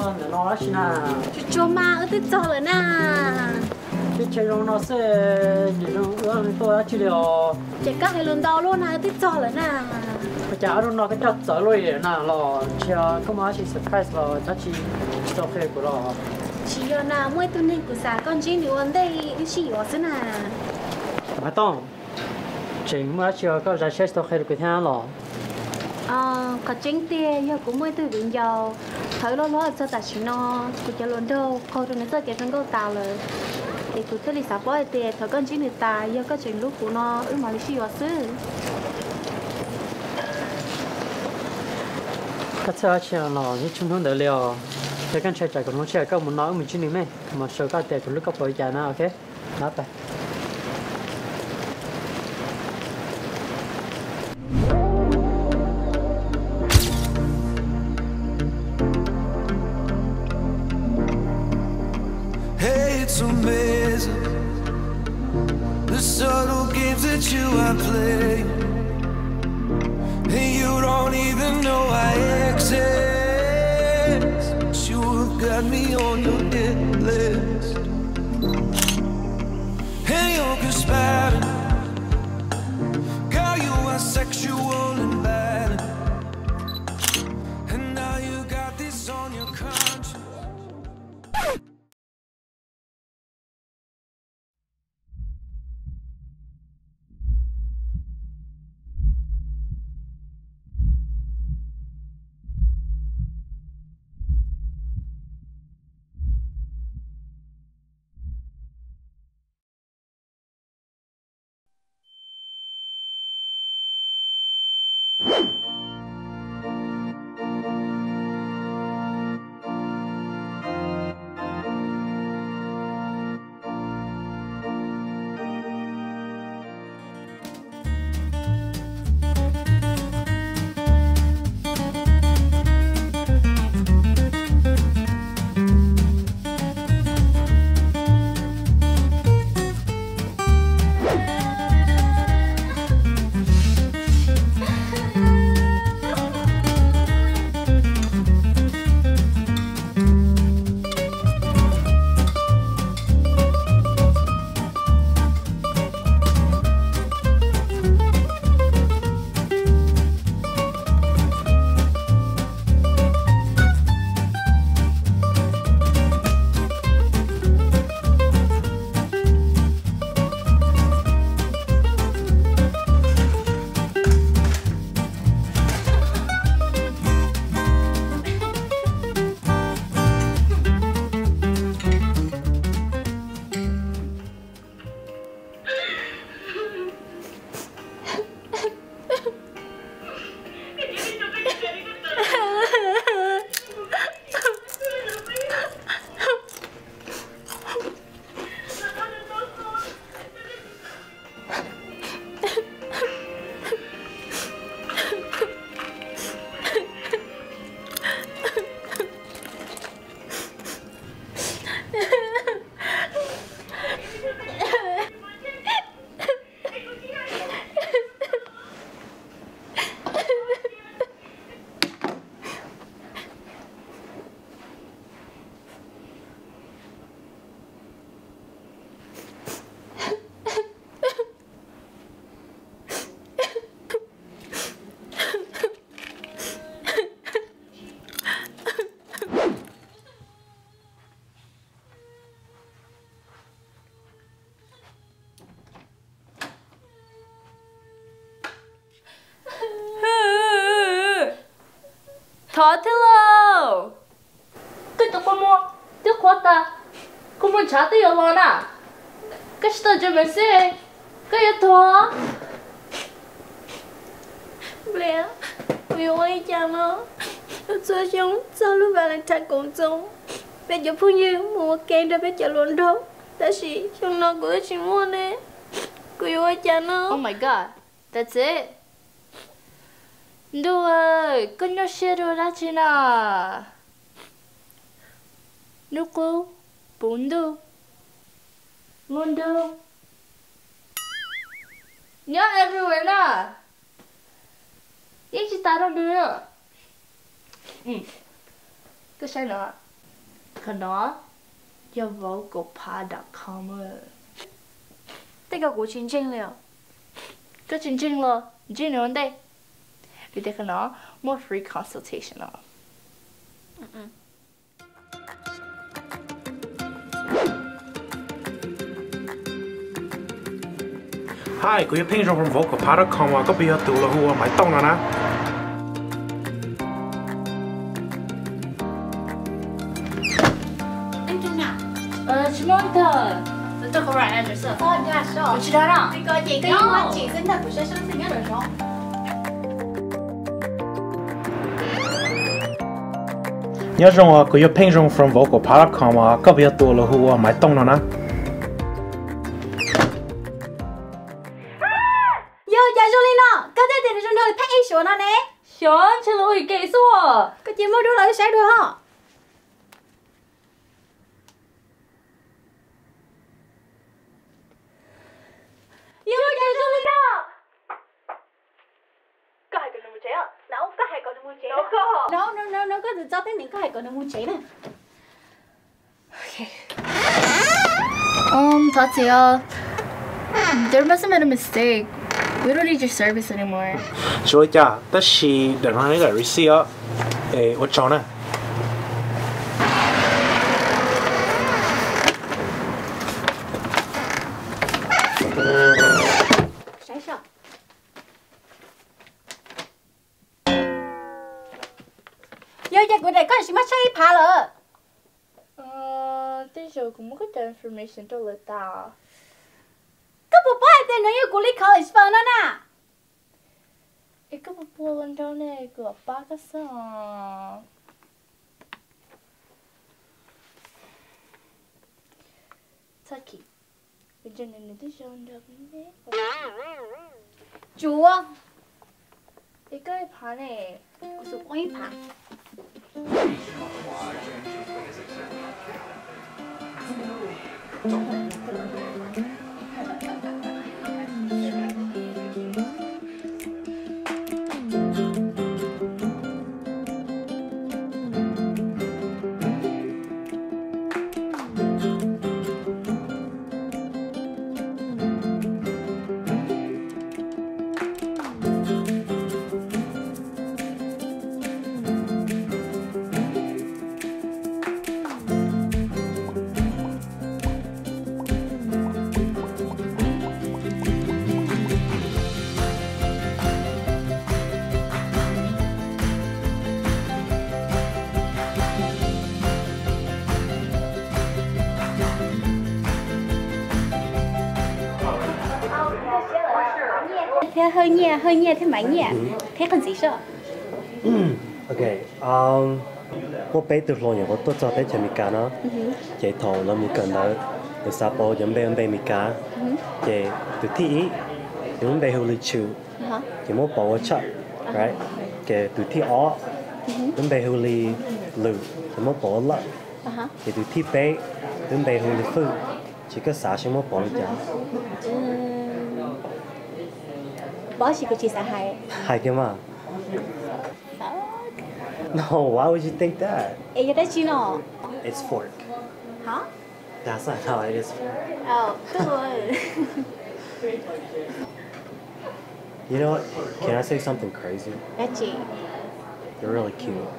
Ntawm no dab tsi na? Tsuag tsuag mas, wb twb txog lawm na. Teb chaws zoo no xwb, nim no wb tuaj dab tsi li os? Ces koj hais lus ntau luaj na, wb twb txog lawm na. Ua cas ob hnub no koj coj txawv luaj li na los? Tsis yog koj muaj dab tsi surprise los dab tsi tsis tau qhia kuv los? Tsis yog na, muaj ib tug neeg kuv xav koj ntsib nws ua ntej wb sib yuav xwb na. Maiv Tooj, tseem muaj dab tsi koj zais siab tsis tau qhia rau kuv thiab los? Qhov tseeb tiag yog kuv muaj ib tug viv ncaus, thaum wb loj hlob txog tam sim no kuv cov hluas nraug qaug rau nws txoj kev zoo nkauj tas lawm. Es kuv thiaj li xav paub hais tias thaum koj ntsib nws tas yog koj tseem hlub kuv no wb mam li sib yuav xwb. Koj txhawj dab tsi los yeej tsis hnub ntawd li os. Yog koj ntshai tsam kuv hnub tshiab koj mus no wb mus ntsib nws me, kuv mam sau koj tias kuv hlub koj puas li cas na, ok? Nab pais. Hey, it's amazing, the subtle games that you are playing. And you don't even know I exist, but you have got me on your hit list. And you're conspiring, girl, you are sexual and violent. And now you got this on your conscience. Thov thiab lauj. Koj cov kua muag twb qhuav tas, kua muag ntshav twb yuav los na. Koj tsis tau ntsia meem xwb, koj yuav tuag. Nplias, kuv yuav ua li cas no? Txhua xyoo txog lub Valentine koom txoos, peb cov phooj ywg mus ua ke nrog peb cov hluas nraug, tab sis xyoo no kuv twb tsis muaj ne. Kuv yuav ua cas no? Oh my God, that's it. Ntuj, koj nyuaj siab dua dab tsi na? Hnub qub, puv ntuj, npoo ntuj, nyob everywhere na. Yeej tsis tas rau nws. Koj saib no. Qhov no yog vocalpod dot com. Tej ko kuv tsis ntseeg li os. Koj tsis ntseeg los ntseeg nws ua ntej, vim tias qhov no muaj free consultation os. Hi, kuv yog Pheej Zoo from vocalpod dot com, koj puas yog tus los hu ua Maiv Tooj no na? Tsis muaj ntag. Tsis muaj ntag. Nyob zoo, kuv yog Pheej Zoo from vocalpod dot com, koj puas yog tus los hu ua Maiv Tooj no na? Yog cas zoo li no, koj thiaj tias nws zoo nraug li phab ej Suav no ne? Xyov, ntshe lawv ua kev xwb. Koj cia muab dua los wb saib dua ho. Yog cas zoo li no. Koj hais kom nws mus tsev os. No, no, no, no, koj txhob teb meem, koj hais kom nws mus tsev na. Um, thov txim os. There must have been a mistake. We don't need your service anymore. Tsis ua cas, tab sis ntawm no neb daim receipt os. Es ua tsaug na. Yog cas kuv daim koj tsis muaj tshaj ib phav lawm? Tej zaum kuv muab koj cov information rau lawv tas. Koj puas paub hais tias nws yog kuv li college fund no na? Es koj puas puag nraug ne, kuv pab koj xwb os. Txhob chim, kuv ntseeg nws, nws twb zoo nraug li ne. Tsuav. Es koj ib phav ne? Kuv xum ib phav. Thiab Hawj Nyiaj, Hawj Nyiaj thiab Maiv Nyiaj, qheb qhov ntxiv soj. Ok, muaj peb tug hluas nyuam qhuav tuaj txog teb chaws Amelikas no, ces thaum lawv mus kawm ntawv, lawv xav paub cov npe, npe Amelikas, ces tus thib ib, nws lub npe hu li Tshwm, ces muab pauv ua Tshawm, right? Ces tus thib ob, lub npe hu li Lwm, ces muab pauv ua Lawm, ces tus thib peb, lub npe hu li Fwj, ces koj xav seb muab pauv li cas? Paub sis kuv tsis xav hais. Hais kiag mas. No, why would you think that? Es yog dab tsi no? It's fork. Hov? That's not how it is. Oh, good. You know what? Can I say something crazy? Dab tsi? You're really cute.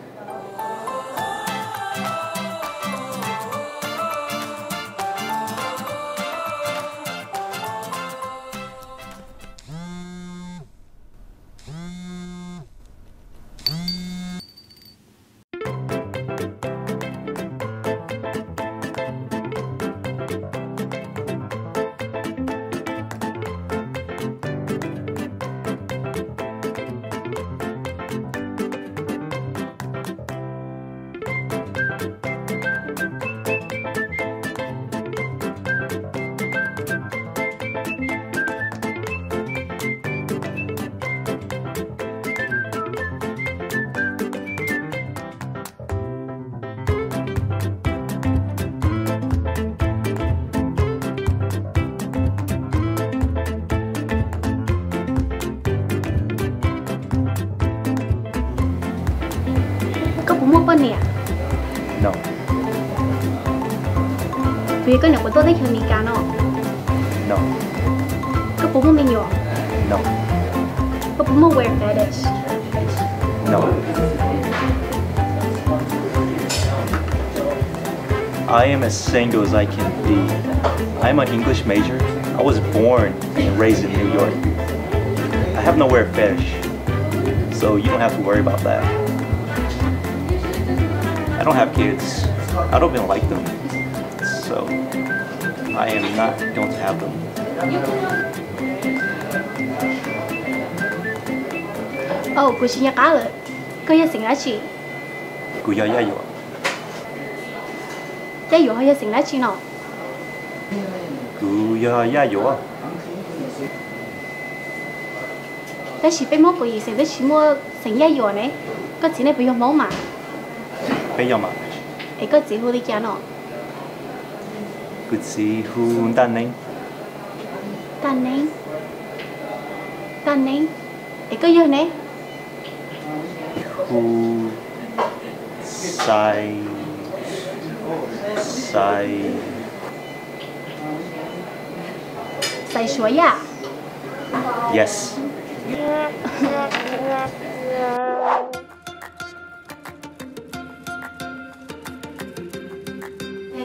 Kuv yog koj niam puas tuaj teb chaws Amelikas no? No. Koj puas muaj me nyuam? No. Koj puas muaj weird fetish? No. I am as single as I can be. I'm an English major. I was born and raised in New York. I have no weird fetish. So you don't have to worry about that. I don't have kids. I don't even like them. So I am not going to have them. Oh, kuv tsis nco qab lawm. Koj yog xeem dab tsi? Kuv yog Yaj Yuam. Yaj Yuam ho yog xeem dab tsi no? Kuv yog Yaj Yuam. Tab sis peb Hmoob kaum yim xeem twb tsis muaj xeem Yaj Yuam ne. Koj txiv nej puas yog Hmoob mas? Peb yog mas. Es koj txiv hu li cas no? Kuv txiv hu Ntaj Neeb. Ntaj Neeb. Ntaj Neeb. Es koj yog ne? Hu Xais, Xais, Xais Suav Yaj. Yes.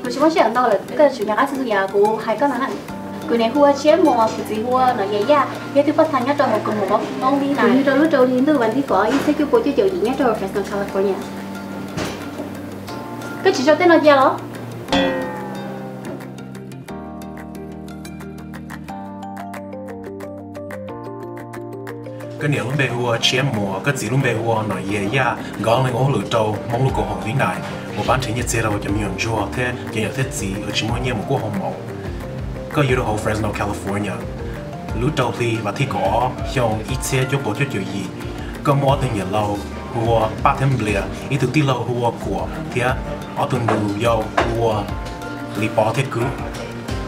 Kuv tsis muaj sij hawm ntau lawm, koj tsum nco qab xwb yam kuv hais koj no na. Kuv niam hu ua Tshiab Muas, kuv txiv hu ua Nom Yias Yaj, yog ib tug part time nyob rau hauv Koob Mom Mobile Money na. Kuv yug rau lub rau hli ntuj vas thib kaum ib txhiab cuaj pua cuaj caum yim nyob rau Fresno, California. Koj tsis sau tej no cia los? Koj niam lub npe hu ua Tshiab Muas, koj txiv lub npe hu ua Nom Yias Yaj, nkawd ob leeg ua hauj lwm rau Hmoob lub koom haum Vib Nais uas pab nrhiav nyiaj txiag rau cov me nyuam ntsuag thiab cov niam thiab txiv uas tsis muaj nyiaj mus kuaj hoo maum. Koj yug rau hauv Fresno, California, lub rau hli vas thib kaum ob xyoo ib txhiab cuaj pua cuaj caum yim. Koj muaj ob tug niam laus hu ua Paj thiab Nplias, ib tug tij laug hu ua Kuam, thiab ob tug nus yau hu ua Lis Pov thiab Kub.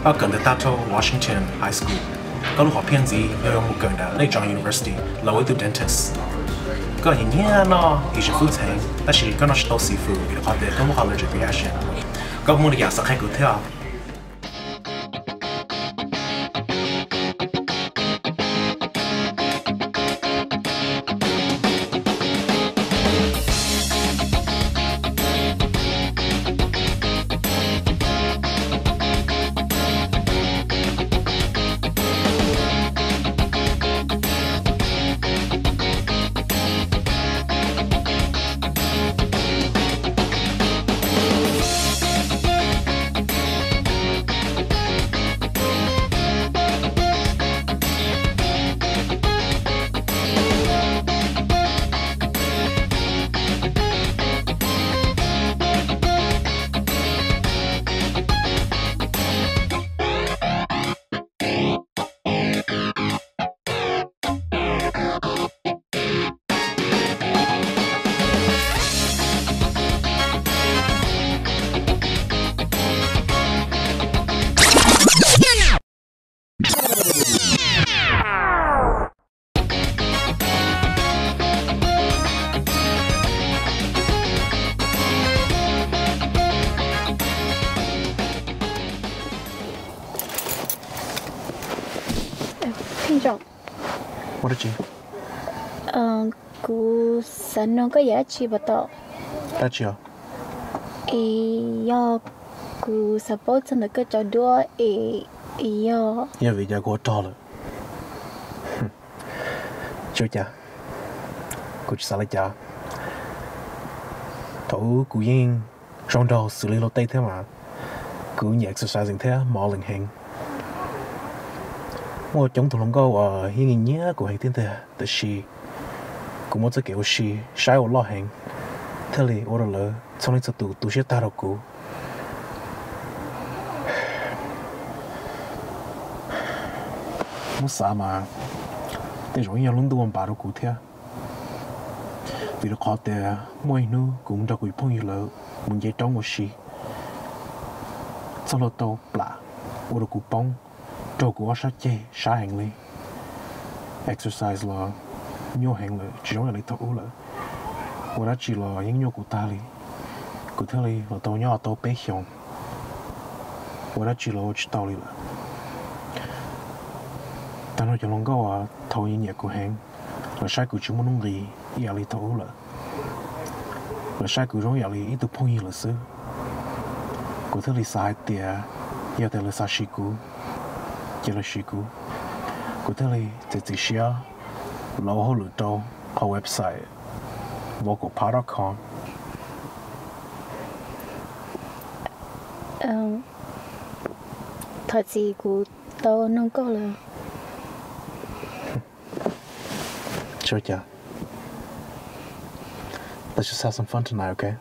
Koj kawm ntawv tag rau Washington High School. Koj lub hom phiaj ntxiv yog yuav mus kawm ntawm Lake John University los ua ib tug dentist. Koj nyiam nyiam noj Asian food heev, tab sis koj noj tsis tau seafood vim rau qhov tias koj muaj allergic reaction. Koj muaj li cas xav qhia kuv thiab? Kuv xav nug koj yam dab tsi puas tau? Dab tsi os? Es yog kuv xav paub txog ntawm koj cov duab es yog... Yog vim cas kuv ua rog lawm? Tsis ua cas, kuv tsis xav li cas. Thaum ub kuv yeej zoo nraug xws li luag tej thiab mas, kuv nyiam exercising thiab modeling heev. Muaj coob tus hluas nkauj uas yeej nyiam kuv heev thiab ntag, tiam sis kuv muaj txoj kev ua si saib ua loj heev, thiaj li ua rau lawv txhua leej txhua tus tu siab tag rau kuv. Muab xav mas tej zaum yeej yog lub ntuj ua npam rau kuv thiab, vim rau qhov tias muaj ib hnub kuv mus nrog kuv phooj ywg lawv mus nce roob ua si, txoj hlua tau plam ua rau kuv poob, raug kuv ob sab ceg sab heev li. Exercise los nyuaj heev lawm, tsis zoo ib yam li thaum ub lawm. Ua dab tsi los yeej nyuaj kuv tag li, kuv thiaj li los tau nyob tau peb xyoos. ua dab tsi los ua tsis tau li lawm. Tag nrho cov hluas nkauj uas thaum ub nyiam kuv heev, lawv saib kuv tsis muaj nuj nqis ib yam li thaum ub lawm. Lawv saib kuv zoo yam li ib tug phooj ywg lawm xwb. Kuv thiaj li xav hais tias yog tias lawv xav siv kuv, ces lawv siv kuv. Kuv thiaj li txiav txim siab los ua hauj lwm rau qhov website vocalpop dot com. Thov txim, kuv tau nug koj lawm. Let's just have some fun tonight, okay?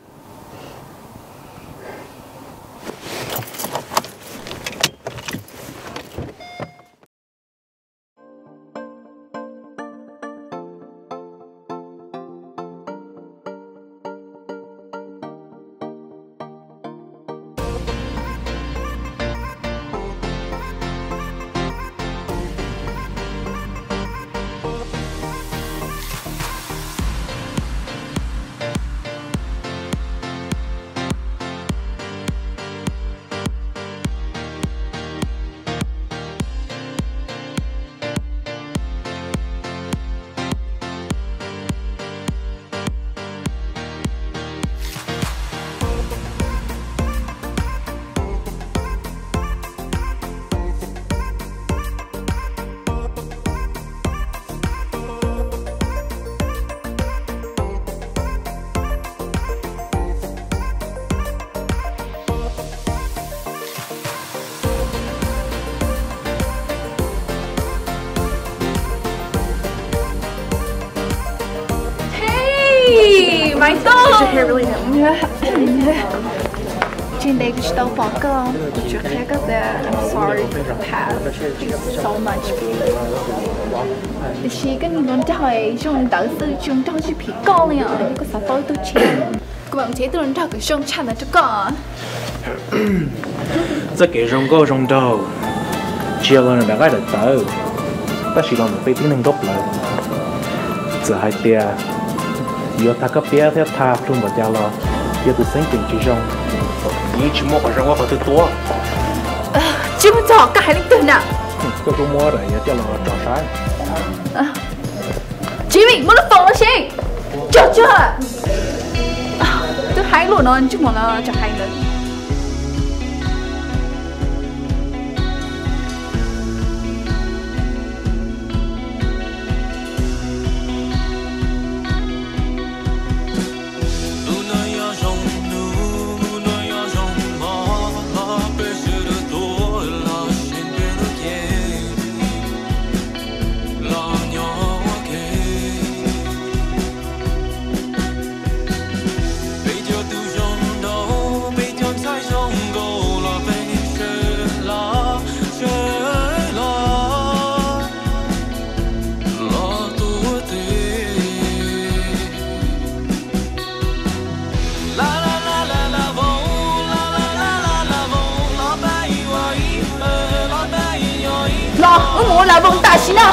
Hey, my God! Tsis ntev kuv tsis tau pom koj, kuv tsuas qhia koj tias I'm sorry for the past. Thanks so much, baby. Tiam sis koj niag hluas nraug zoo li ntawd xwb, tsis zoo nraug tsis phim koj li os, koj xav tau ib tug tshiab. Kuv mam nrhiav ib tug hluas nraug kom zoo tshaj ntawd rau koj. Txoj kev zoo nkauj zoo nraug tsis yog los ntawm daim nqaij daim tawv, tab sis los ntawm peb tib neeg nkaub plawv. Txawm hais tias yuav thaj koj piab thiab thaj plhu npaum cas los yog tus xeeb ceem tsis zoo, yeej tsis muaj qhov zoo ua qhov twg tuaj. Tsis muaj txog koj hais leej twg na. Koj kuj muab daim yuav coj los tso saib. Jimmy, muab lub foos los seb. Tso tso. Twb hais lus no ntsej muag los tso hais ntawd. Los, wb mus ua las voos tam sim no.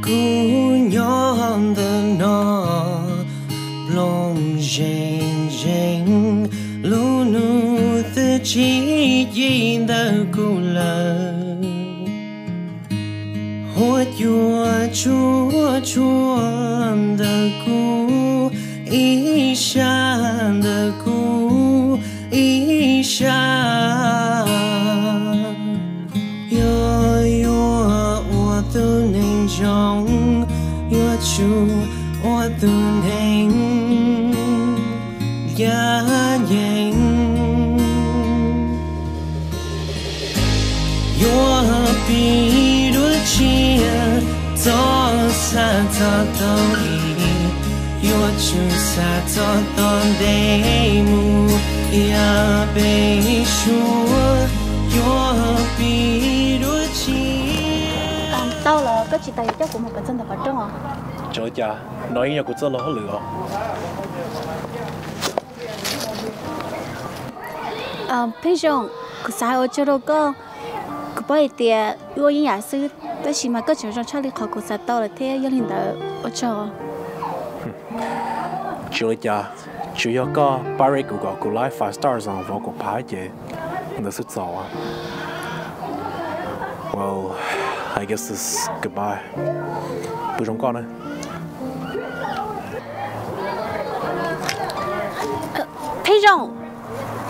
Kuv nyob ntawm no, plooj zeej zeej, lub ntuj twb tsis ci ntawm kuv lawm. Huab cua tsuag tsuag ntawm kuv, ib sab ntawm kuv ib sab. Yog yuav ua tus neeg zoo, yuav tsum ua tus neeg ncaj ncees. Yuav piv dua tshiab, txhob xav txog tau li, yuav tsum xav txog tom ntej mus, ib peb suab, yuav piv dua tshiab. Tau los koj tsis tas yuav coj kuv mus kom txog ntawm qhov rooj os. Tsis ua cas, no yeej yog kuv txoj lus hauj lwm os. Pheej Zoo, kuv xav hais ua tsaug rau koj. Kuv paub hais tias wb ua yeeb yam xwb, tab sis mas koj tseem zoo tshaj li qhov kuv xav tau lawm thiab, yog li ntawd ua tsaug. Tsis ua cas, tsuas yog koj pab rate kuv kom kuv laib five stars on Vocal Pie ces ntawd xwb txaus. Well, I guess it's goodbye. Pw zoo koj na. Pheej Zoo,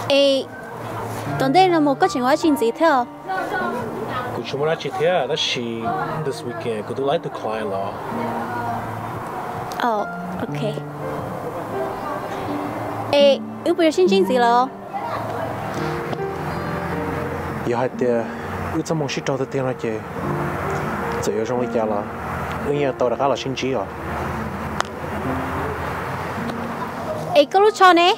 es tom ntej no mus koj tseem ua dab tsi ntxiv thiab? Kuv tsis muaj dab tsi thiab, tab sis this weekend kuv twb laib tus client los. Ok. Es wb puas yuav sib ntsib ntxiv los? Yog hais tias wb txoj hmoo sib raug tiag tiag no ces txawm yuav zoo li cas los wb yeej tau rov qab los sib ntsib os. Es koj lub tsho ne?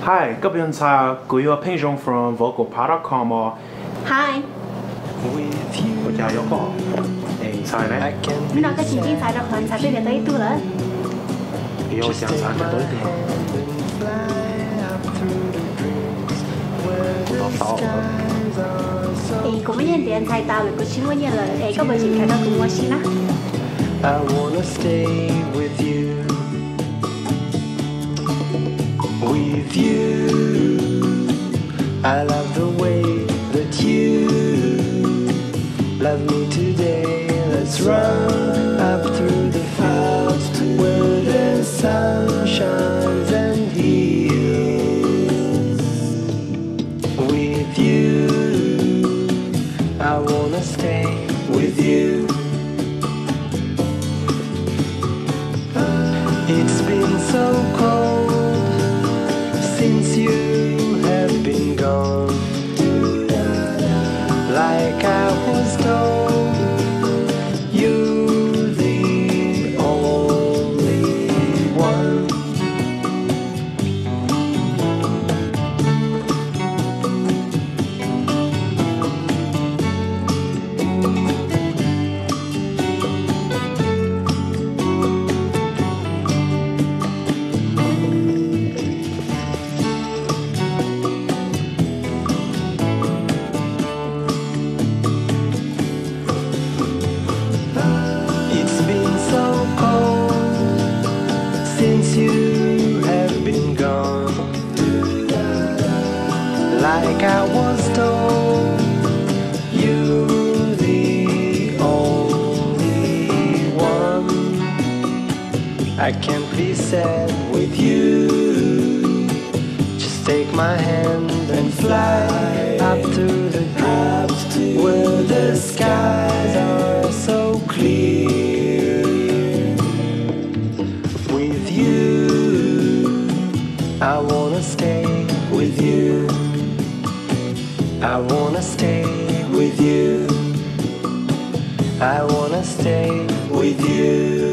Hi, koj puas yog ntxhais? Kuv yog Pheej Zoo from vocal pie dot com os. Hi. Ua cas yog koj? Es ntxhais ne? Hnub no koj tsis ntsib ntxhais rau qhov ntxhais twb nrhiav tau ib tug lawm. Yog ua cas ntxhais nrhiav tau ib tug? Kuv tos tau. Es kuv muaj nyiaj ntiav ntxhais tas lawm, kuv tsis muaj nyiaj lawm, es koj puas tseem kam nrog kuv mus ua si na? I wanna stay with you. With you, I love the way that you love me today. Let's run up through the fields where the sun shines and heals. With you, I wanna stay with you. It's been so cold since you have been gone. Like I was told, you're the only one. It's been so cold since you have been gone. Like I was told, you're the only one. I can't be sad with you. Just take my hand and fly up to the clouds where the skies are so clear. With you, I wanna stay with you. I wanna stay with you. I wanna stay with you.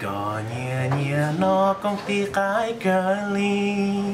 Koj nyiam nyiam no koj tib qaib kawg li.